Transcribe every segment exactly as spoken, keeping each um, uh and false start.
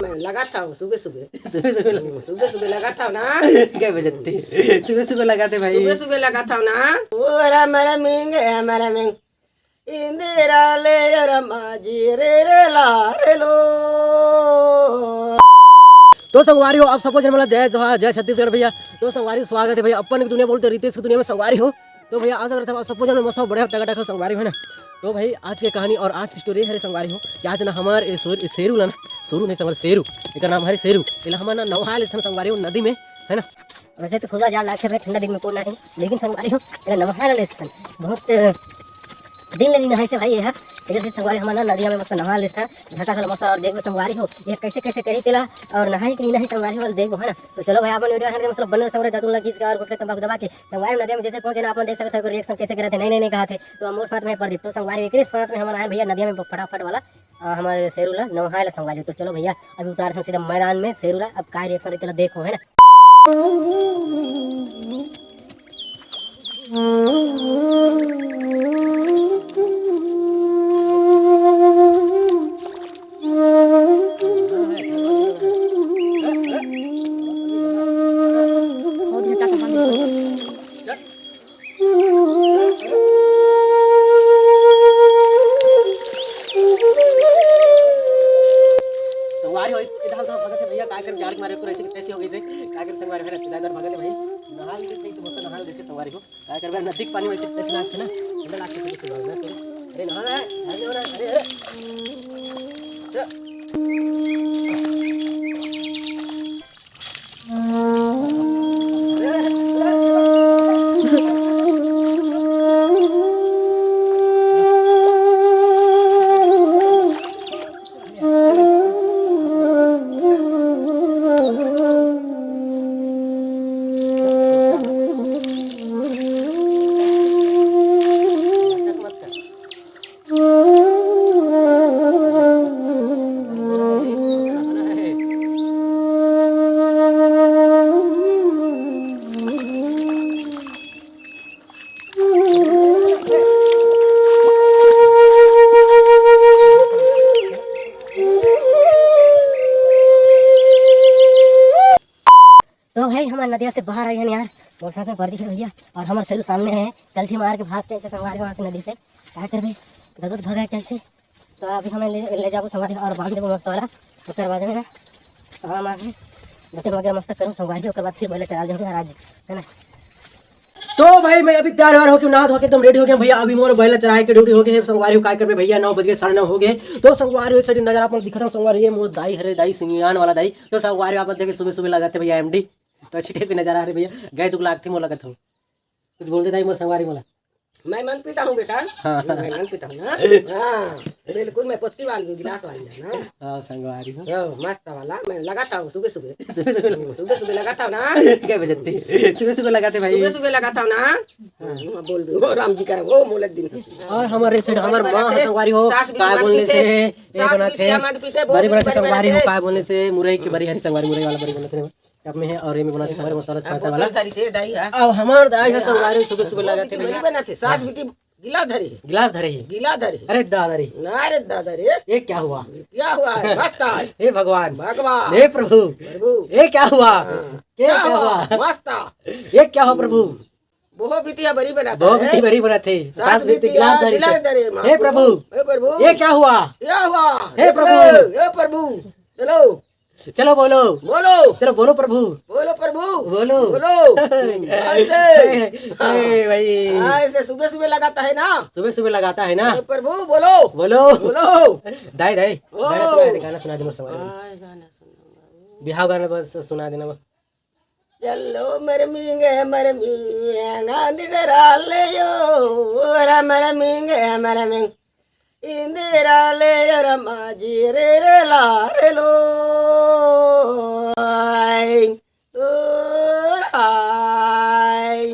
मैं लगात हँव सुबह सुबह। सुबह सुबह लगा। सुबह सुबह लगात हँव ना। क्या बजती? सुबह सुबह लगाथे भाई। सुबह सुबह लगात हँव ना। ओ राम राम मिंग, राम राम मिंग। इंदिरा ले रामा जी रे रे ला रे लो। तो संगवारी हो, आप सबको जय मला, जय जोहार, जय छत्तीसगढ़ भैया। तो संगवारी हो, स्वागत है भैया अपन की दुनिया बोलते रितेश की दुनिया में संगवारी हो। तो भैया, आशा करता हूँ आप सबको जन मस्त बढ़िया टकाटक हो संगवारी हो, है ना। तो भाई, आज के कहानी और आज की स्टोरी है संगवारी हो कि आज ना हमार ए सोर-, ए शेरू ला ना, सोरू नहीं समझ, शेरू, एकर नाम हरे शेरू। एला हमन ना नहाए ले संगवारी हो नदी में, है ना। वैसे तो खुदा जाड़ लागथे भाई, ठंडा दिन में कोन नाही, लेकिन संगवारी हो, एला नहाए ला लेथन। बहुत दिन ले नी नहाइस हे भाई ये ह। एकर से संगवारी हमन ना नदिया में मस्त नहा लेथन, झटक से मस्त। और देखबे संगवारी हो, ये कैसे कैसे करही तेला, और नहाही कि नी नहाही संगवारी हो, देखबो, है ना। तो चलो भाई, अपन वीडियो हर मतलब बने संगवारी, दातुन ला घिस के और गुटखा तंबाकू दबा के संगवारी नदिया में जैसे पहुंचे ना, अपन देख सकत हो, reaction कैसे करत हे, नहीं नहीं नहीं कहत हे। तो मोर साथ में प्रदीप। तो संगवारी एकरे साथ में हमन आए भैया नदिया में फटाफट वाला, अ, हमर शेरू ला नहाए ला संगवारी। तो चलो भैया, अभी उतारथन सीधा मैदान में शेरू ला, अब का reaction रही तेला देखो, है ना। संगवारी हो, इधर उधर भगत हे भैया, का कर जाड़ के मारे को ऐसे कैसे हो गई से, का कर संगवारी हो, इधर उधर भगत हे भाई, नहा ले, नहीं तो मस्त नहा ले, देखे संगवारी हो, का कर भाई, नदी के पानी वैसे कैसे लागथे ना, ठंडा लागथे, कैसे संगवारी ना, अरे नहा ना, अरे नहा ना, अरे, अरे। तो भाई, हमर नदिया से बाहर आए हन यार, मोर साथ में प्रदीप हे भैया, और हमर शेरू सामने हे, कल्ठी मार के भाग के ऐसे संगवारी वहाँ से नदी से, का करबे, गदत भगा कैसे। तो अभी हमें ले, ले जाबो संगवारी और बांध देबो मस्त वाला, ओकर बाद में ना, हम आए बटे मगर मस्त करो संगवारी, ओकर बाद फिर पहले चला जाओगे आज, है ना। तो भाई, मैं अभी तैयार व्यार होके नहा धो के एकदम ready हो गया भैया। अभी मोर बैला चराए के duty हो गए है संगवारी हो, काय करबे भैया, नौ बज गए, साढ़े नौ हो गए। तो संगवारी हो, एक side नजारा अपन दिखाता हूँ संगवारी, ये मोर दाई हरे, दाई सिंगान वाला दाई। तो संगवारी हो, आप देखे सुबह सुबह लगाथे भैया एमडी, तो अच्छी type के नजारा हरे भैया, गए दुख लागथे मोर लगत हो। कुछ बोल दे दाई मोर संगवारी मोला। मैं मन पीता हूँ बेटा। हाँ। मैं मन पीता हूँ ना। हाँ, बिल्कुल, मैं पोतकी वाली हूँ, गिलास वाली है ना। हाँ, संगवारी हो। ओ, मस्त वाला, मैं लगाता हूँ सुबह सुबह। सुबह सुबह। हम्म, सुबह सुबह लगाता हूँ ना। क्या बजती? सुबह सुबह लगाते भाई। सुबह सुबह लगाता हूँ ना। हाँ, बोल भी, ओ राम जी करे, ओ मोलक दिन। और हमारे side हमार माँ संगवारी हो, सास भी काय बोलने से, ये सास बनाते हैं, बड़ी बनाते संगवारी हो, काय बोलने से, मुरई की बड़ी हरी संगवारी, मुरई वाला बड़ी बनाते हैं। कप में है और ये में बनाते हमारे मसाला छाछा वाला। बोतल धरी से दाई है। अब हमार दाई है संगवारी सुबह सुबह लगाते बड़ी भैया। बनाते, सास भी की गिलास धरी है। गिलास धरे ही। गिला धरी। अरे दादा रे। अरे दादा रे। ये क्या हुआ? क्या हुआ है? मस्त है। हे भगवान। भगवान। हे प्रभु। प्रभु। ये क्या हुआ? हाँ। ये क्या क्या हुआ? हुआ? मस्त है। ये क्या हुआ प्रभु? बहुत बिटिया बड़ी बनाता बहुत है। बिटिया बड़ी बनाते। सास सास बिटिया बिटिया गिलास धरी गिलास से। धरे माँ। हे प्रभु। हे प्रभु। ये क्या हुआ? क्या हुआ? हे प्रभु। हे प्रभु। चलो। चलो बोलो। बोलो। चलो बोलो प्रभु। बोलो प्रभु। बोलो। बोलो। ऐसे। ए भाई। ऐसे सुबह सुबह लगाता है ना। सुबह सुबह लगाता है ना। ए प्रभु बोलो। बोलो। बोलो। दाई, दाई, ओ। गाना सुना दे, गाना सुना दे मोर संगवारी। हाँ, गाना सुना। बिहाव गाना बस सुना देना बस। चलो मरमिंग, मरमिंग, आंधी डरा ले यो, रा मरमिंग, मरमिंग। इंदिरा ले रमा जी रे रे ला रे लो। आई, तोर आई।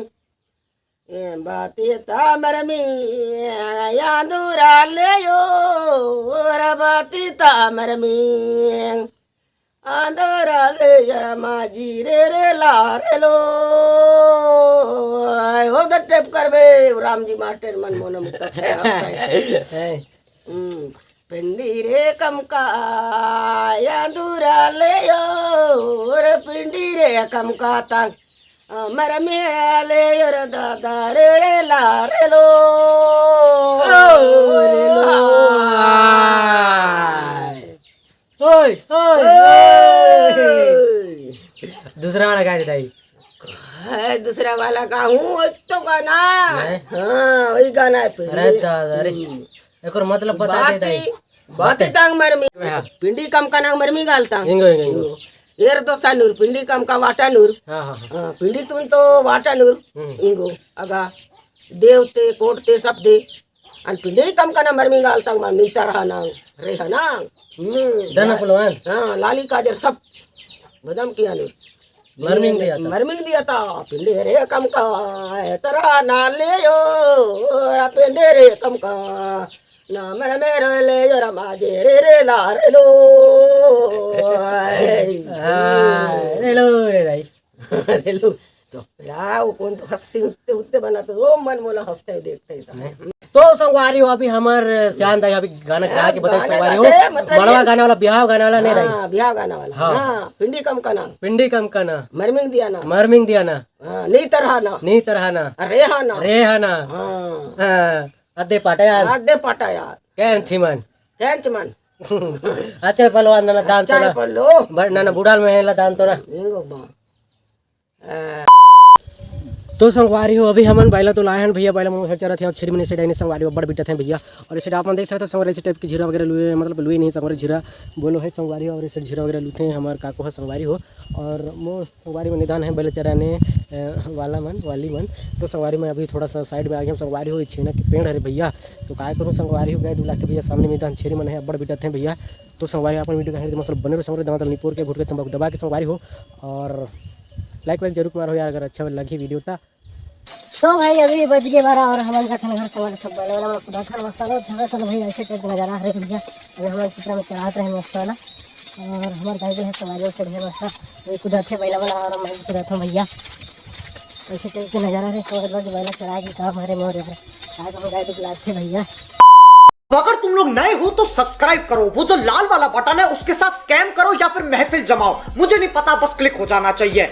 ए बाती तामर मी, आंदुरा ले यो, रा बाती तामर मी। आंदुरा ले यो रमा जी रे रे ला रे लो। आय हो द टेप करबे, राम जी मास्टर मन मोनम करते हैं। हैं। हम्म। पिंडी रे कमका, या दूरा ले यो, रे पिंडी रे कमका तंग, अमर मेरा ले यो रे दादा रे रे ला रे लो। ओ रे लो। ओए, ओए, ओए। ओए। दूसरा वाला गा दे दाई। है, दूसरा वाला का हूँ, वही तो गाना। नहीं। हाँ, वही गाना है फिर। अरे दादा रे। हम्म। एकर मतलब बता दे दाई। बाती, बाती तांग मरमी। हाँ। पिंडी कमका नांग मरमी गाल तांग। इंगो, इंगो, इंगो। इंगो। एर दो सानूर, पिंडी कमका वाटा नूर। हाँ, हाँ, हाँ। हाँ, पिंडी तुन तो वाटा नूर। हम्म। इंगो, अगा, देवते, कोटते, सब दे। अन पिंडी कमका ना मरमी गाल तांग मा नीता रहा नांग, रेहा नांग। हम्म। दना पहलवान। हाँ, लाली काजर सब। बदाम किया नूर। मरमिंग दिया था। मरमिंग दिया था, पिंडे रे कमका, ए तरा ना ले यो, रा पिंडे रे कमका, ना मर मेरे ले यो, रा माजे रे रे ला रे लो। हाँ, रे लो रे भाई। रे लो। तो यार, वो कौन तो हंसी उत्ते उत्ते बना तो, वो मन मोला हंसते देखते ही था। नहीं। तो संगवारी हो, अभी हमर सियान दाई अभी गाना गा के बताई संगवारी हो। गाते, मतलब मड़वा ये गाने वाला, बिहाव गाने वाला नहीं रही। हाँ, बिहाव गाने वाला। हाँ। हाँ, पिंडी कमका ना। पिंडी कमका ना। मरमिंग दिया ना। मरमिंग दिया ना। हाँ, नी तरह ना। नी तरह ना। अरे हाँ ना। अरे हाँ ना। हाँ। हाँ, अद्दे पाटा यार। अद्दे पाटा यार। कैन छिमन। कैन छिमन। अच्छा पहलवान ना दान तो ना। पल्लो। बड़ ना, ना बुढ़ाल में है ला दान तो ना। इंगो बा। तो संगवारी हो, अभी हमन बाइला तो लाए हन भैया, बाइला मन घर चरत हे और छेरी मन ऐसे डाइने संगवारी हो, बड़ बिटत हैं भैया। और ऐसे आप मन देख सकते हो संगवारी, ऐसे टाइप की झीरा वगैरह लुए, मतलब लुए नहीं संगवारी, झीरा बोलो है संगवारी हो। और ऐसे झीरा वगैरह लुते हैं हमारे काको है संगवारी हो। और मोर संगवारी में निधान है बैला चराने वाला मन, वाली मन। तो संगवारी में अभी थोड़ा सा साइड में आ गया हम संगवारी हो, छेना के पेड़ हरे भैया। तो काय करूँ संगवारी हो, गए दू लाख के भैया सामने में निधान छेरी मन है, बड़ बिटत हैं भैया। तो संगवारी अपन वीडियो का हेड मतलब बने रहो संगवारी, दमा तल निपोर के घुट के तंबाकू दबा के संगवारी हो। और लाइक वाइक जरूर मारो यार, अगर अच्छा लगी वीडियो ता। तो भाई अभी बज गए बारह और हमन जाथन घर संगवारी सब बैला वाला कुदाथन मस्त वाला झगड़ा सन भाई ऐसे टाइप नजारा हरे भैया। अभी हमन चित्रा में चढ़ात रहे मस्त वाला। और हमर दाई है संगवारी से ढेर मस्त वही कुदाथे बैला वाला और मैं कुदाथन भैया। ऐसे टाइप के नजारा हरे संगवारी बैला चढ़ाए के काम हरे मोर यार। आज हम गाय दुख लागथे भैया। तो अगर तुम लोग नए हो तो सब्सक्राइब करो, वो जो लाल वाला बटन है उसके साथ स्कैम करो या फिर महफिल जमाओ, मुझे नहीं पता, बस क्लिक हो जाना चाहिए।